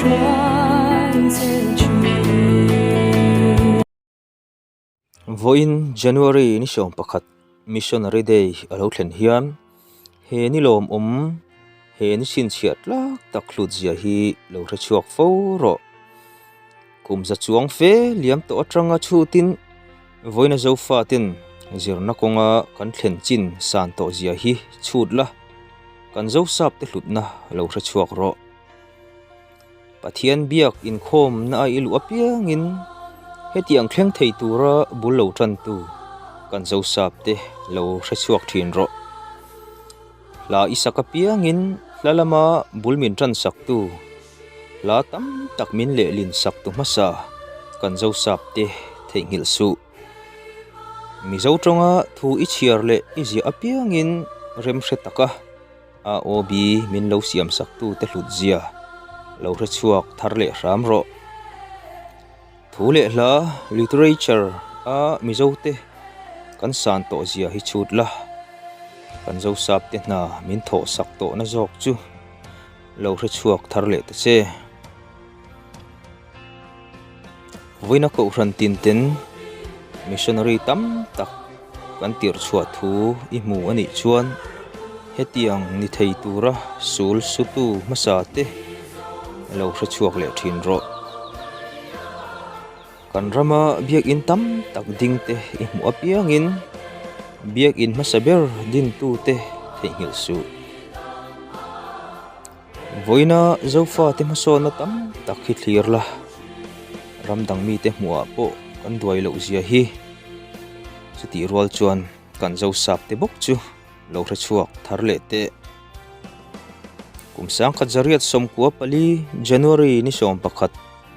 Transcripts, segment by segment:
传前去。 Vawiin January ni 11 Missionary Day a lo thlen hian he ni lawmawm he ni chhinchhiah tlak tak hlut zia hi lo hre chhuak fo rawh. Kum za chuang fe liam tawh atanga chhutin Vawiina Zofaten zirna kawnga kan thlen chin san tawh zia hi chhut la, kan Zosapte hlutna lo hre chhuak rawh. Pathian biak inkhawmna a i luh apiangin hetiang thleng thei tura bul lo tantu kan Zosapte lo hre chhuak thin rawh. Hla i sak apiangin hla lama bul min tan saktu Hla tam tak min lehlin sak tu hmasa kan Zosap te theihnghilh suh. Mizo tawnga thu i chhiar leh i ziah apiangin rem hre taka AOB min lo siam sak tu te hlut zia lo hre chhuak thar leh hram rawh. Thu leh hla, literature, a Mizo te kan san tawh zia hi chhut la, kan Zosap te hna min thawh sak tawhna zawk chu. Lo hre chhuak thar leh ta che. Vawiina kohhran tin ten missionary tam tak kan tirh chhuah thu i hmu a nih chuan hetiang ni thei tura sul sutu hmasa te lo hre chhuak leh thin rawh. Kan rama biakin tam tak ding te i hmuh apiangin biakin hmasa ber dintute theihnghilh suh. Vawiina Zofate hmasawnna tam tak hi thlir la, ram dang mite hmuhah pawh kan duai loh zia hi. Chutih rual chuan kan Zosapte bawk chu lo hre chhuak thar leh teh. Kum 1924 January ni 11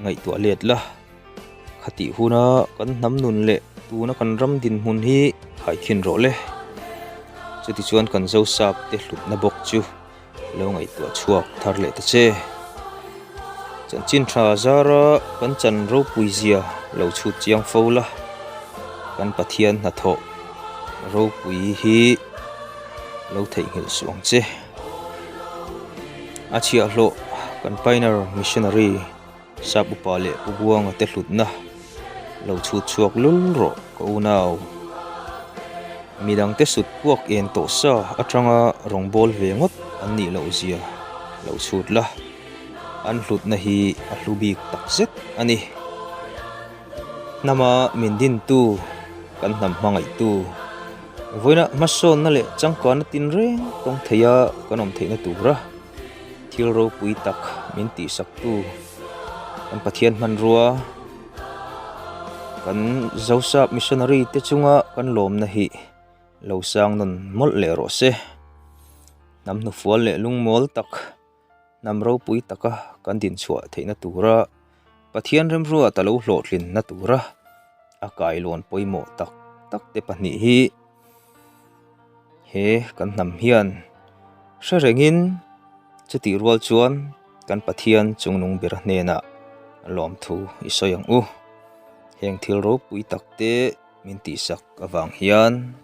ngaihtuah let la. Khatih huna kan hnam nun leh tuna kan ram dinhmun hi khaikhin rawh le. Chutichuan kan Zosap te hlutna bawk chu lo ngaihtuah chhuak thar leh ta che. Chanchin tha zara kan chan ropui zia lo chhut chiang fo la, kan Pathian hnathawh ropui hi lo theihnghilh suh ang che. A chhiahhlawh kan Pioneer Missionary. Sap upa leh Pu Buanga te hlutna lo chhut chhuak lul rawh ka unau. Midangte sut puak en tawh sa atanga rawngbâwl ve ngawt an nih loh zia lo chhut la, an hlutna hi a hlu bik tak zet a ni. Hnama min dintu, kan hnam hmangaihtu, vawiina hmasawnna leh changkanna tinreng tawng theia kan awm theihna tura, Thil ropui tak min tihsaktu kan Pathian hmanrua kan Zosap Missionary te chunga kan lawmna hi lo sang nawn mawlh leh rawh se. Hnam hnufual leh lungmawl tak, hnam ropui taka kan dinchhuah theihna tura Pathian remruat a lo hlawhtlinna tura a kailawn pawimawh tak tak te pahnih hi He kan hnam hian hre rengin chutih rual chuan kan Pathian chungnung ber hnenah lawmthu i sawi ang u. Heng thil ropui tak te min tihsak avang hian.